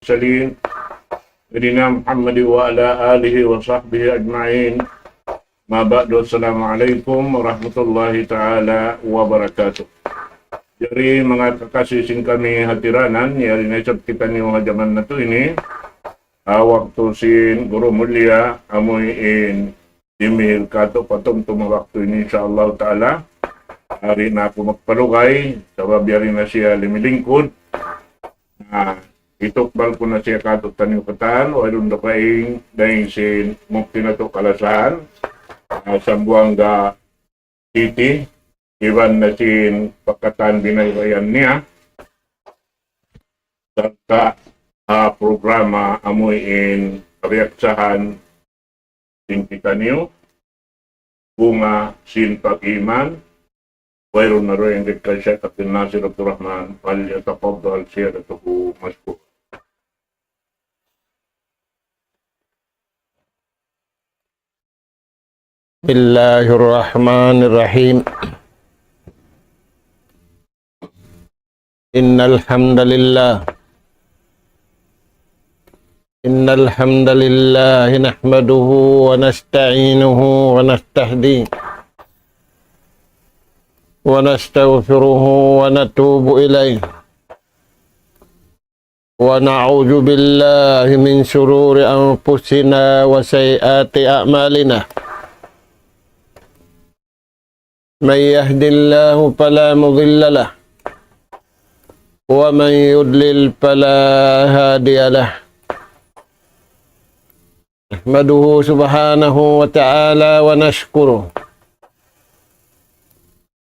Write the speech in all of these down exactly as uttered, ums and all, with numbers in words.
المرسلين، نبينا محمد وعلى آله وصحبه أجمعين. ما بعد، السلام عليكم ورحمة الله تعالى وبركاته. Jari manga kakasi sin kami hatiranan, yari na isab kitaniyu ha jaman natu' ini, ha waktu sin guru mulia, amu in dimihil katu' patumtum ha waktu ini, insya Allah ta'ala. Di' na aku magpalugay, sabab yari na siya limilingkud. Na, hitukbal ku na siya katu' taniyu katan, wayruun dugaing dayn sin mufti natu' kalasahan, ah, Zamboanga City, iban na sin pa katan binayaran niya, sarta' ha programa amu in kabiyaksahan sin kitaniyu, bunga sin pag-iman, wayruun na dugaing kay Sheikh Abdul Nasir Abdul Rahman, فليتفضل سيادته مشكورا. بسم الله الرحمن الرحيم. إن الحمد لله، إن الحمد لله نحمده ونستعينه ونستهديه ونستغفره ونتوب إليه، ونعوذ بالله من شرور أنفسنا وسيئات أعمالنا. من يهد الله فلا مضل له، ومن يضلل فلا هادي له. نحمده سبحانه وتعالى ونشكره،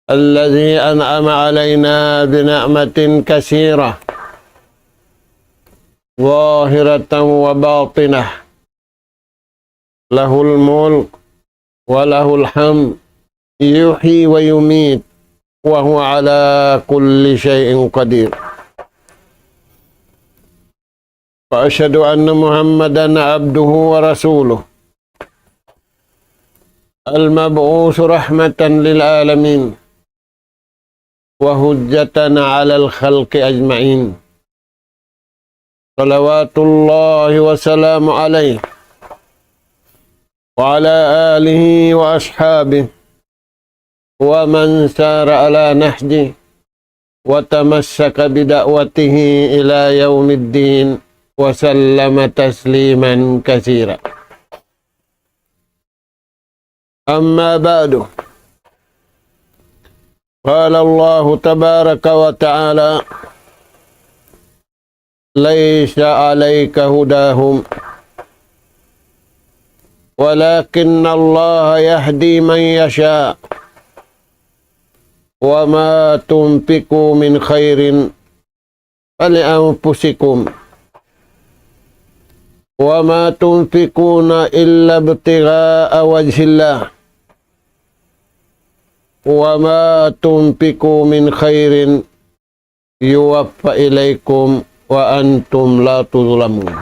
الذي أنعم علينا بنعمة كثيرة، ظاهرة وباطنة، له الملك وله الحمد، يحيي ويميت، وهو على كل شيء قدير. وأشهد أن محمدا عبده ورسوله، المبعوث رحمة للعالمين، وحجة على الخلق أجمعين، صلوات الله وسلامه عليه، وعلى آله وأصحابه، ومن سار على نهجه، وتمسك بدعوته إلى يوم الدين، وسلم تسليما كثيرا. أما بعد، قال الله تبارك وتعالى: ليس عليك هداهم، ولكن الله يهدي من يشاء، وما تنفقوا من خير فلأنفسكم، وما تنفقون إلا ابتغاء وجه الله، وما تنفقوا من خير يوف إليكم وأنتم لا تظلمون.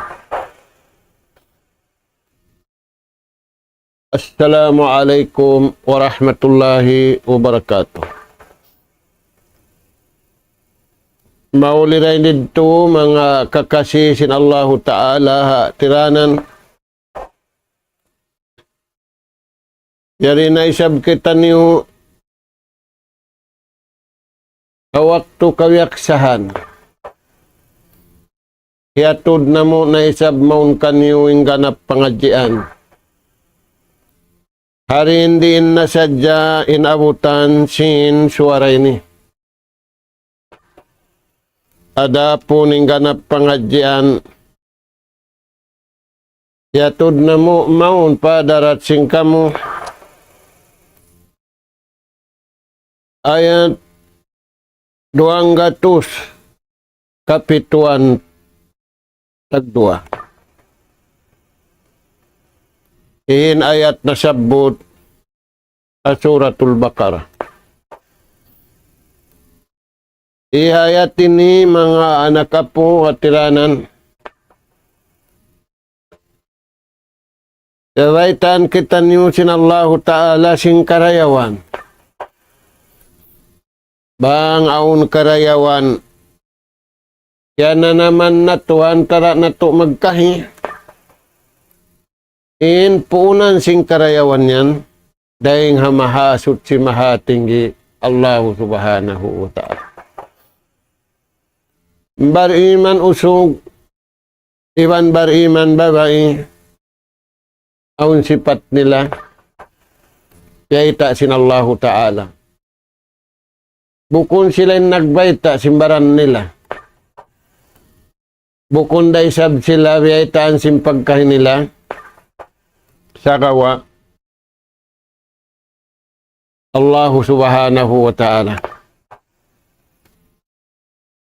Assalamu alaykum warahmatullahi wabarakatuh. Mauli dayn didtu manga kakasi sin Allahu Ta'ala ha tiranan. Yari na isab kitaniyu ha waktu kawiyaksahan. Hiyatud namu' na isab mawn kaniyu in ganap pangadjian. Hari in diin na sadja in abutan sin suwara ini. Adapun in ganap pangadjian, hiyatud namu' mawn pa hadarat sin kamu. Ayat duwanggatus kapituan tagduwa. In ayat nasabbut ha Suratul Baqarah. In ayat ini, manga anak apu' ha tiranan, baytaan kitaniyu sin Allahu Ta'ala sin karayawan. Bang awn karayawan Kiyananaman natu' antara' natu' magkahi. In puunan sin karayawan yan, dayn ha Mahasuchi Mahatinggi Allahu Subhanahu wa Ta'ala. Bariman usug, iban bariman babai, awn sipat nila, biyayta' sin Allahu Ta'ala. Bukun sila in nagbayta' sin baran nila. Bukun da isab sila biyaytaan sin pagkahi nila. Sagawa' Allahu Subhanahu wa Ta'ala.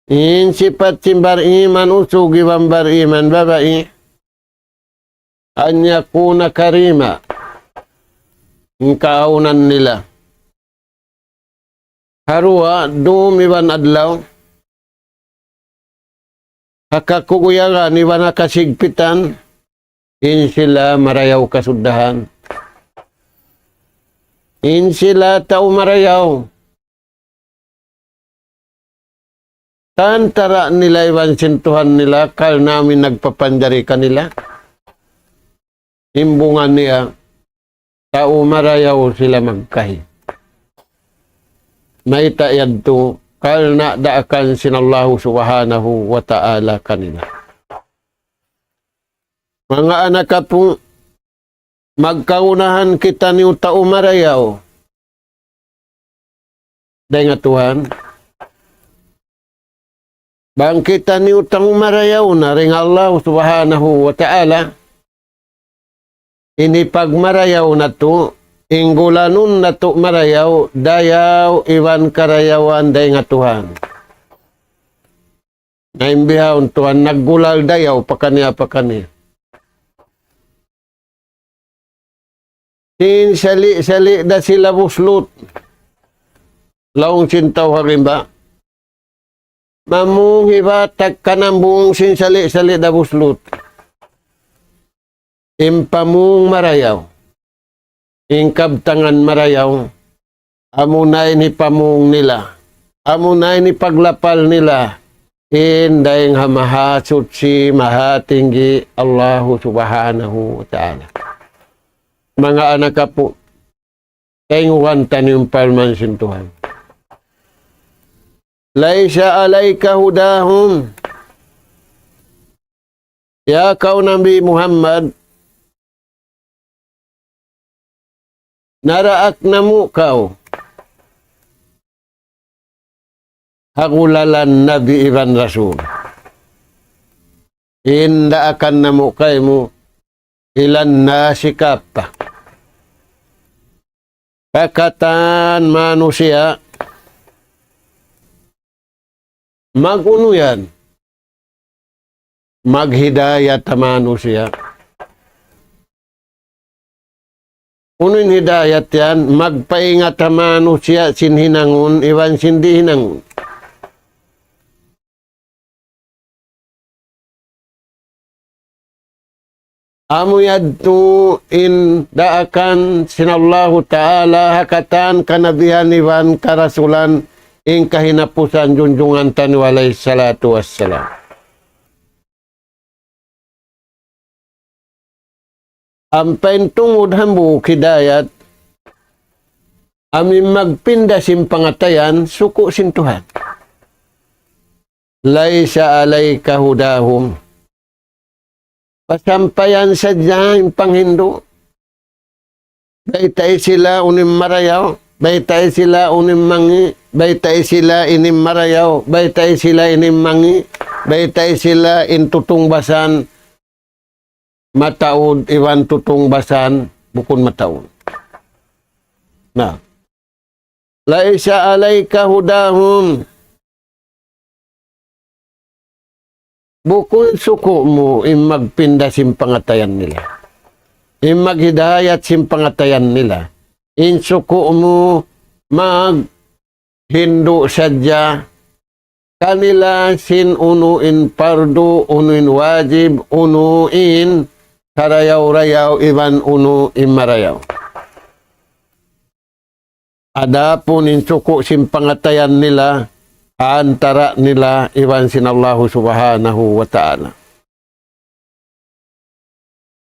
In sipat sin bariman usug iban bariman babai, أن يكون كريما. In kaawnan nila. Ha duwa, dum iban adlaw. Ha kakuyagan iban ha kasigpitan. In sila marayaw kasuddahan. In sila tau marayaw. Antara' nila iban sin Tuhan nila, karna' amu in nagpapanjari kanila. Imbungan niya, tau marayaw sila magkahi. Mayta' yadtu, karna' daakan sin Allahu Subhanahu wa Ta'ala kanila. Manga anak apu', magkagunahan kitaniyu tau marayaw dayn ha Tuhan. Bang kitaniyu tau marayaw na dayn ha Allah Subhanahu wa Ta'ala, in hipagmarayaw natu', in gulanun natu' marayaw, dayaw iban karayawan dayn ha Tuhan. Na in bihaun tuwan naggulal dayaw pakaniya-pakaniya. Sinsali'-sali' da sila buslut. Laung sin tau ha rimba. Mamung hi batak kanambung sinsali'-sali' da buslut. In pamung marayaw. In kabtangan marayaw. Amuna in hipamung nila. Amuna in hipaglapal nila. In dayng ha Mahasuchi, Mahatinggi, Allahu Subhanahu wa Ta'ala. Manga anak apu', kaingatan taniyu in parman sin Tuhan. ليس عليك هداهم. Ya kaw Nabi Muhammad, naraak namu' kaw ha gulalan Nabi iban Rasul. In daakan namu' kaymu إلى الناس كافة. Pa katan manusiya', mag-unu yan? Maghidayat ha manusiya'. Unu in hidayat yan? Magpaingat ha manusiya' sin hinangun iban sin di' hinangun. Amu yadtu in daakan sin Allahu Ta'ala ha katan kanabihan iban karasulan in kahinapusan junjungan taniyu alayhi salatu wassalam. Ampa in tungud hambuuk hidayat, amu in magpinda sin pangatayan, suku' sin Tuhan. ليس عليك هداهم. Pasampayan sadja in panghindu'. Baytai sila unu in marayaw, baytai sila unu in mangi', baytai sila ini in marayaw, baytai sila ini in mangi', baytai sila in tutungbasan mataud iban tutungbasan bukun mataud. Na. ليس عليك هداهم. Bukun suku' mu in magpinda sin pangatayan nila. In maghidayat sin pangatayan nila. In suku' mu maghindu' sadja kanila sin unu in pardu, unu in wajib, unu in karayaw-rayaw, iban unu in marayaw. Adapun in suku' sin pangatayan nila, ha antara' nila iban sin Allahu Subhanahu wa Ta'ala.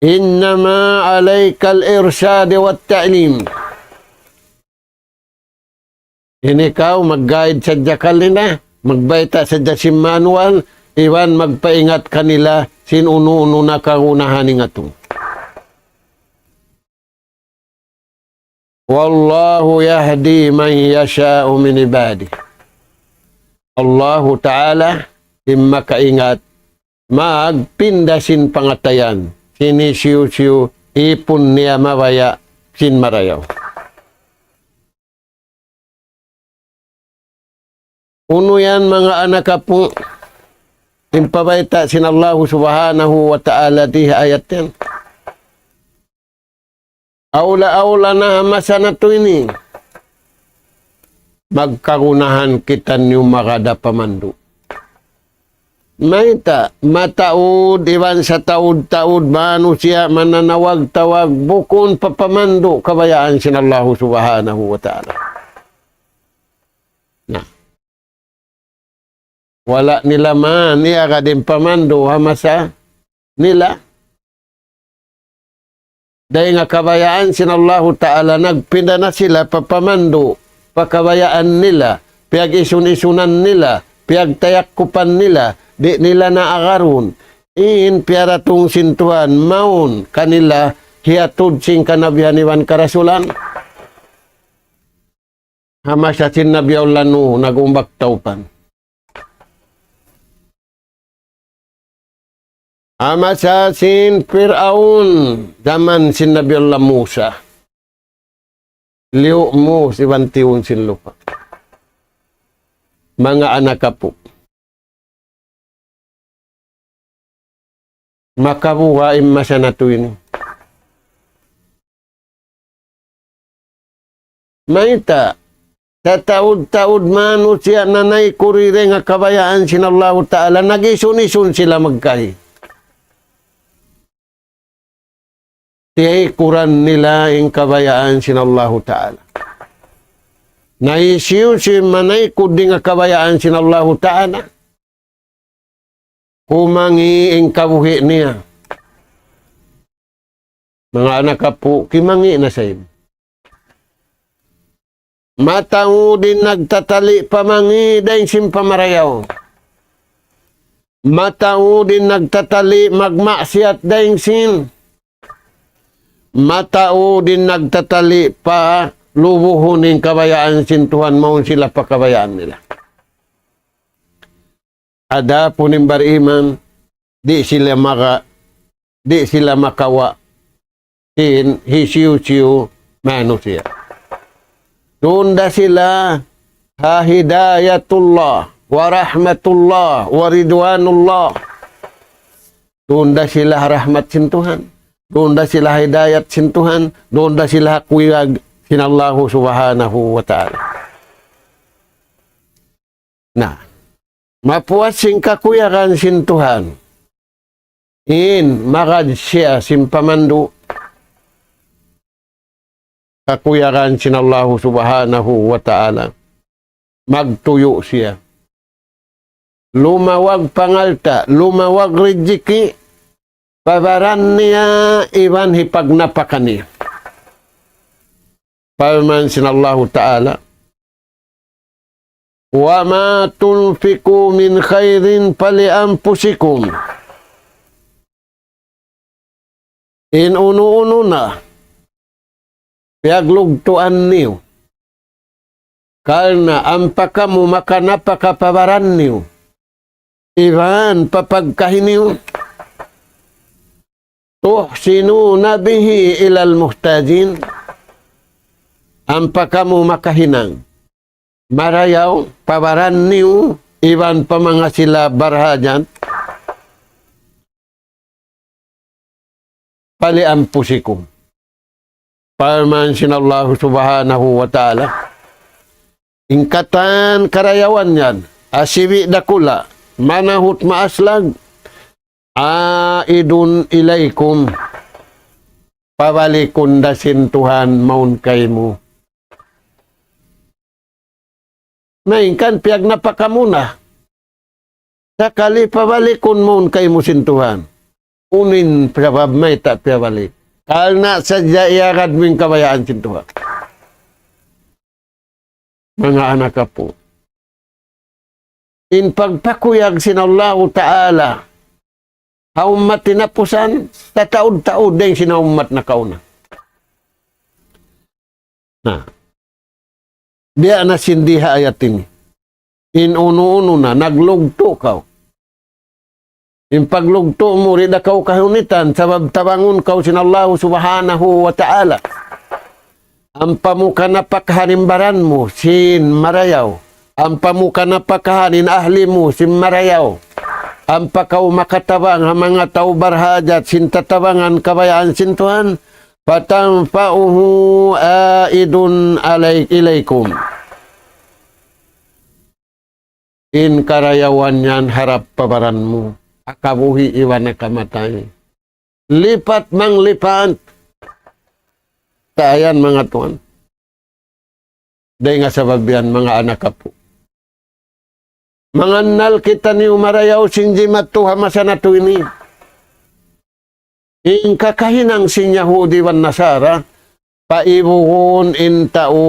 إنما عليك الإرشاد والتعليم. In ikaw mag-guide sadja kanila, magbayta' sadja sin manual, iban magpaingat kanila sin unu-unu na kagunahan in atu. والله يهدي من يشاء من عباده. Allahu Ta'ala in makaingat magpinda sin pangatayan, sin hisiyu-siyu ipun niya mabaya' sin marayaw. Unu yan, manga anak apu', in pabayta' sin Allahu Subhanahu wa Ta'ala di ha ayat yan. Awla-awla na ha masa natu' ini, magkagunahan kitaniyu magad ha pamandu'. Mayta', mataud iban sataud-taud manusiya' mananawag-tawag bukun pa pamandu' kabayaan sin Allahu Subhanahu wa Ta'ala. Na. Wala' nila man iyagad in pamandu' ha masa nila. Dayn ha kabayaan sin Allahu Ta'ala, nagpinda na sila pa pamandu', pa kabayaan nila, piyag-isun-isunan nila, piyagtayakkupan nila, di' nila na agarun. In piyaratung sin Tuhan, mawn kanila hiyatud sin kanabihan iban karasulan. Ha masa sin Nabi Allah Nuh, nag-umbak tawpan. Ha masa sin Fir'aun, jaman sin Nabi Allah Musa. Liyu' mu si bantiun sin lupa'. Manga anak apu'. Makabuga' in masa natu' ini. Mayta', sataud-taud manusiya' nanaykud dayn ha kabayaan sin Allahu Ta'ala, nag-isun-isun sila magkahi. Tiyaykuran nila in kabayaan sin Allahu Ta'ala. Na hisiyu-siyu manaykud dayn ha kabayaan sin Allahu Ta'ala, kumangi' in kabuhi' niya. Manga anak apu', kimangi' na sa in. Mataud in nagtatali' pamangi' dayn sin pamarayaw. Mataud in nagtatali' magmaksiyat dayn sin. Mataud in nagtatali' pa lubuhun in kabayaan sin Tuhan, mawn sila pa kabayaan nila. Adapun in bariman, di' sila maka-, di' sila makawa' sin hisiyu-siyu manusiya'. Tunda sila ha hidayatullah, wa rahmatullah, wa ridwanullah. Tunda sila ha rahmat sin Tuhan. Tunda sila ha hidayat sin Tuhan. Tunda sila ha kuyag sin Allahu Subhanahu wa Ta'ala. Na, mapuas sin kakuyagan sin Tuhan. In magad siya sin pamandu', kakuyagan sin Allahu Subhanahu wa Ta'ala. Magtuyu' siya. Lumawag pangalta', lumawag rijiki', pa baran niya iban hipagnapaka niya. Parman sin Allahu Ta'ala, وما تنفقوا من خير فلأنفسكم. In unu-unu na piyaglugtuan niyu, karna' ampa kamu makanapaka pa baran niyu, iban pa pagkahi niyu. تحسنون به إلى المحتاجين. Ampa kamu makahinang marayaw pa baran niyu iban pa manga sila barhajat. فلأنفسكم. Parman sin Allahu Subhanahu wa Ta'ala, in katan karayawan yan, asibi' dakula', manahut maaslag, عائد إليكم. Pabalikun da sin Tuhan mawn kaymu. Malayngkan piyagnapaka mu na. Sakali pabalikun mu kaymu sin Tuhan. Unu in sabab mayta' piyabalik? Karna' sadja iyagad mu in kabayaan sin Tuhan. Manga anak apu'. In pagpakuyag sin Allahu Ta'ala ha ummat hinapusan, sataud-taud dayn sin ummat nakauna. Na. Biya' na sin di ha ayat ini. In unu-unu na, naglugtu' kaw. In paglugtu' mu, di' da kaw kahunitan, sabab tabangun kaw sin Allahu Subhanahu wa Ta'ala. Ampa mu kanapakahan in baran mu, sin marayaw. Ampa mu kanapakahan in ahli mu, sin marayaw. Ampa kaw makatabang ha manga tau barhajat, sin tatabangan kabayaan sin Tuhan, فتنفعه عائد علي-، إليكم. In karayawan yan harap pa baran mu, ha kabuhi' iban ha kamatay. Lipat manglipat. Sa' yan, manga tuwan. Dayn ha sabab yan, manga anak apu'. Mangannal kitaniyu marayaw sin jimattu ha masa natu' ini. In kakahinang sin Yahudi iban Nasara, paibuhun in tau